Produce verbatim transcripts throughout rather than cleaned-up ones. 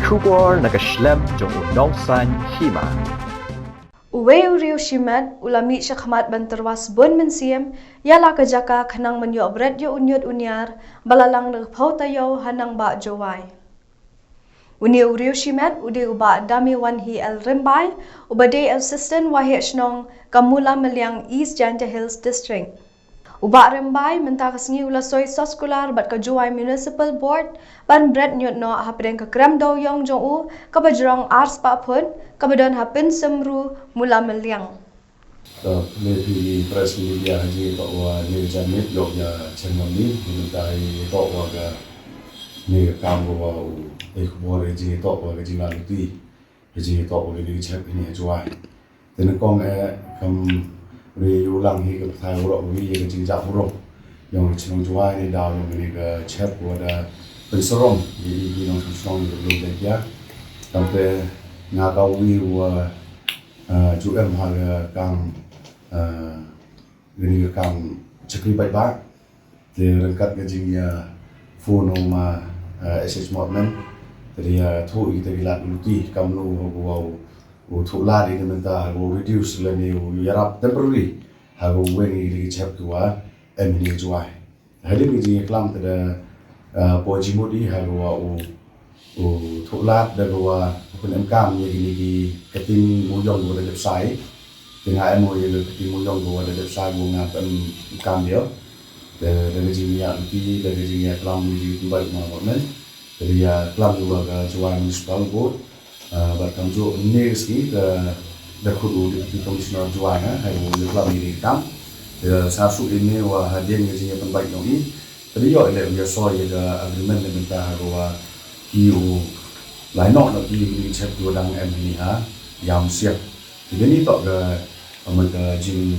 Khubor na ka shlem jong u Nongsaiñ Hima. Uwei u riew shimet u la mih shakhmat ban tyrwa sbun mynsiem ya la ka jaka khnang ban yoh bret ya u ñiut u ñiar ba la lang na ka phew taïew ha Nangbah Jowai. Une u riew shimet u dei u Bah Damiwanhi L Rymbai, uba dei Assistant Waheh Shnong ka Mula Meliang, East Jaintia Hills District. U Bah Rymbai mynta ka sngi u la soi soskular bad ka Jowai Municipal Board ban bret ñiut noh hapdeng ka krem dewïong jong u kaba jrong ar spah phut, kaba don ha Pynsumru, Mula Meliang. Ka le phi press media ha jingtoh wa ne ka janmiet yoh ya chen ngam ni, mynta i toh wa ka ne ka kam wa u e khubor ha jingtoh wa ka jinglaluti ha jingtoh wa ka ne ka jhep ini ha Jowai. Te nyngkong e kam ri u lang hi ka pyrthai waroh wi ya ka jingjah burom yong ka chnong Jowai ni daw yong kani ka jhep wa da pynsarom ya i ki nongchnong chnong ka Blum Daikia. Kamte nga ka wi wa, ah, ju em ha ka kam, ah, kani ka kam chakri paidbah. Te ryngkat ka jingïa phone u ma, eh, S H Mortman. Te da ïathuh i kita ki lad luti kam nu ha ka wa u, u thuh lad i na mynta ha ka wa u reduce lane u yarap temporary ha ka wa u weng i ki jhep ki wa em ini Jowai. Hadien ka jingïaklam te da, eh, poi jingmut i ha ka wa u u thuh lad da ka wa u pynemkam ya kini ki kating muyong ka wa da dep sai. Te nga em o ya ka kating muyong ka wa da dep sai ka wa nga pynemkam ya. Te da ka jingïaluti, da ka jingïaklam, ka jingpynbait ma Mortman. Te da ïaklam ya wa ka Jowai Municipal Board. Ah, bad kamjooh ne ka sngi ka da khut u Deputy Commissioner Jowai nga, ha ka wa u ïaklam ya kini ki kam. Te sa suk ini wa hadien ka jingïapynbait yong i. Te da ïoh i leh u ïasoi ya ka agreement na bynta ha ka wa ki u lai noh na ki u ni jhep ki wa dang em hi ha Ïawmsiang. Te kani toh ka, ka man ka jing,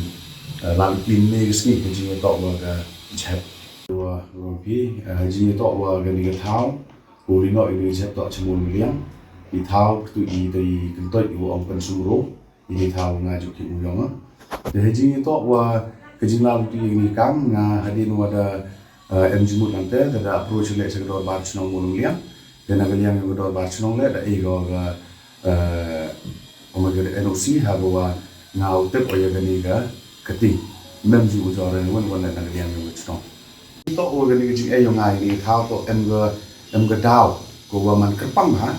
eh, laluti ne ka sngi ka jingtoh wa ka jhep. Wa, wa phi, eh, jingtoh wa kani ka thaw, u li noh i ni jhep toh Chamul Meliang. I thaw ktu i te i kyntoit u ong Pynsumru. Ini thaw nga ju ki muyong, ah. Te ha jingtoh wa ka jinglaluti ini kam nga hadien wa da, eh, em jingmut nangte, te da approach leh cha ka dorbar chnong Mula Meliang. Te na ka liang yong ka dorbar chnong leh da e ko ka, eh, ong ka N O C ha ka wa nga u tep o ya kani ka kating. Mem ju u jor wan wan leh na ka liang yong ka chnong. Toh wa kani ka jingeh yong nga ini thaw toh em ka, em ka daw ka wa man kyrpang ha.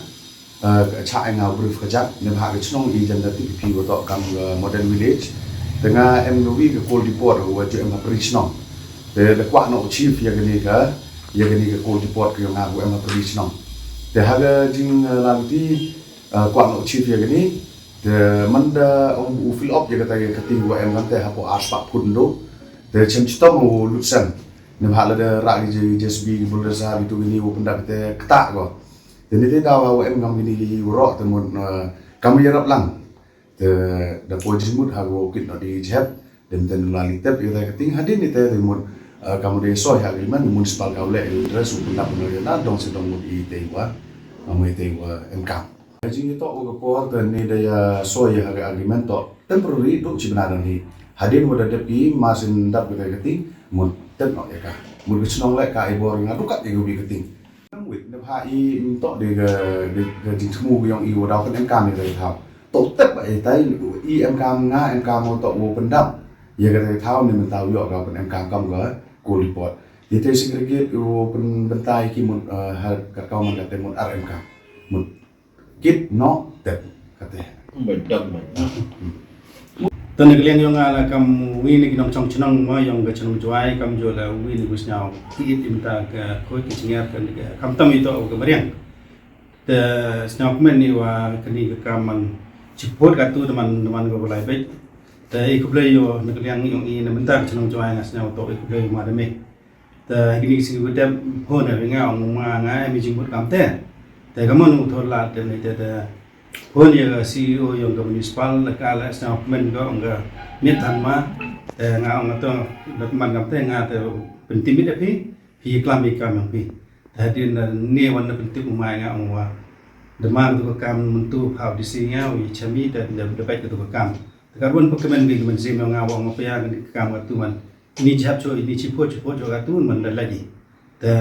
Eh, ka cha nga u brief ka jat, ne bha ka chnong i jan da T P P wa toh kam ka model village. Te nga em ka wi ka coal depot wa ju em ha pri chnong. Te da kwah noh u chief ya kani ka, ya kani ka coal depot ka yong nga wa em ha pri chnong. Te ha ka jing, eh, laluti, eh, kwah noh u chief ya kani. Te man da ong u fill up ya kata ya kating wa em kante hapoh ar spah phut ndo. Te chem chitom u lut sem. Ne bha la da rah ki J-, J C B, ki bulldozer, ki tu kini wa pyndap te kata ko. Te ni te daw wa em kam kini ki waroh te mut, eh, kam ïarap lang. Te da poi jingmut ha ka wa u kit noh di jhep. Dem te nu la li tep i te kating hadien ni te te mut, eh, kam de soi ha agreement municipal ka u leh i dress u pyndap na dong se dong mut i te wa. Am i te wa em kam. Jingtoh wa ka por te ni da ïasoi ha ka agreement toh temporary du chi bnai dang hi. Hadien wa da dep i ma sien dap ka kating mut tep noh ya ka. Mut ka chnong leh ka i bor nga du kat ya ka wi kating. Nang wit, ne bha i, mm, toh de ka, de ka jingthmu ka yong i wa daw pynemkam i ka thaw. Toh tep ba i tai, i emkam nga, emkam wa toh wa pyndap ya ka thaw ne mynta u yoh ka pynemkam kam ka coal depot. Te segregate u pynbynta i ki mut, eh, ha ka kaw man ka te mut ar emkam. Mut kit noh tep kate. Ba dang ba. Te na ka liang yong nga la kam wi ni ki nongchong chnong mo yong ka chnong Jowai, kamjooh la wi ni ku sñiaw ki it i mynta ka khoi ki chngiar ka, ka kam tam i toh ka mariang. Te sñiaw kmen ni wa kani ka kam man chipot ka tu teman, teman ko lai bek. Te i khublei yo na ka liang yong i na mynta ka chnong Jowai nga sñiaw toh i khublei ma da me. Te kini ki sngi wa dep phone ri nga ong ma nga em i jingmut kamte. Te ka mon u thor la te ni te, te phone ya ka C E O yong ka municipal la ka la sñiaw kmen ko ong ka miet than ma. Te nga ong to da man kamte nga te pyntimit da phi, phi klam i kam yong phi. Te hadien da ne wan da pyntip u ma nga ong wa da man tu ka kam myntu phaw D C nga u i chami te da, da bait ka tu ka kam. Te ka wan pa kmen bi ka man sim yong nga wa ong ma pia ka kam ka tu man. Ini jhep cho, ini chipo, chipo cho ka tu man da lagi. Te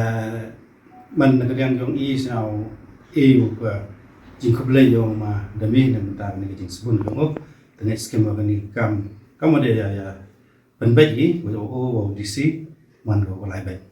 man na ka liang yong i sñiaw e u ka Jingkhublei yong ma Dami na mynta kani ka jingsbun yong o. Tangit skhem wa kani ka kam, kam wa de ya, ya pynbeit ki wa o, o wa u D C man ko wa lai beit.